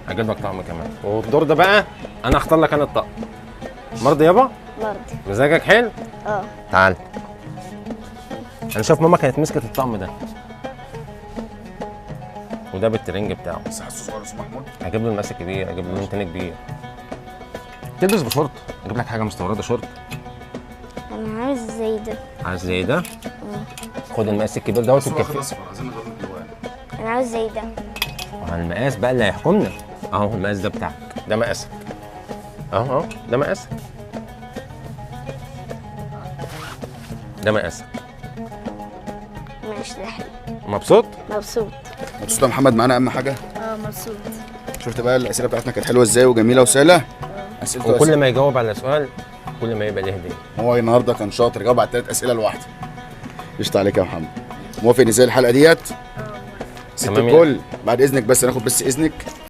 هجيب لك طقم كمان. والدور ده بقى انا اختار لك انا الطقم. مرضي يابا؟ مرضي. مزاجك حلو؟ اه. تعال، انا شايف ماما كانت مسكت الطقم ده، وده بالترنج بتاعه. بس حاسه صغير يا استاذ محمود. هجيب له المقاس الكبير، اجيب له لون تاني كبير. تلبس بشورت، اجيب لك حاجة مستورده شورت. انا عاوز زي ده. عايز زي ده؟ خد المقاس الكبير دوت بس هو واخد وتكفي. اصفر، عايزين نغير الالوان. انا عاوز زي ده. المقاس بقى اللي هيحكمنا. اهو المقاس ده بتاعك، ده مقاسك. اهو اهو ده مقاسك، ده مقاسك. ماشي، ده حلو. مبسوط؟ مبسوط. مبسوط يا محمد معانا؟ اهم حاجة. اه مبسوط. شفت بقى الاسئلة بتاعتنا كانت حلوة ازاي وجميلة وسهلة. اسئلته وكل ما يجاوب على سؤال كل ما يبقى ليه هديه. هو النهارده كان شاطر، جاوب على 3 اسئلة لوحده. قشطه عليك يا محمد. موافق نزاي الحلقة ديت؟ ست تمام. الكل بعد اذنك، بس ناخد بس اذنك.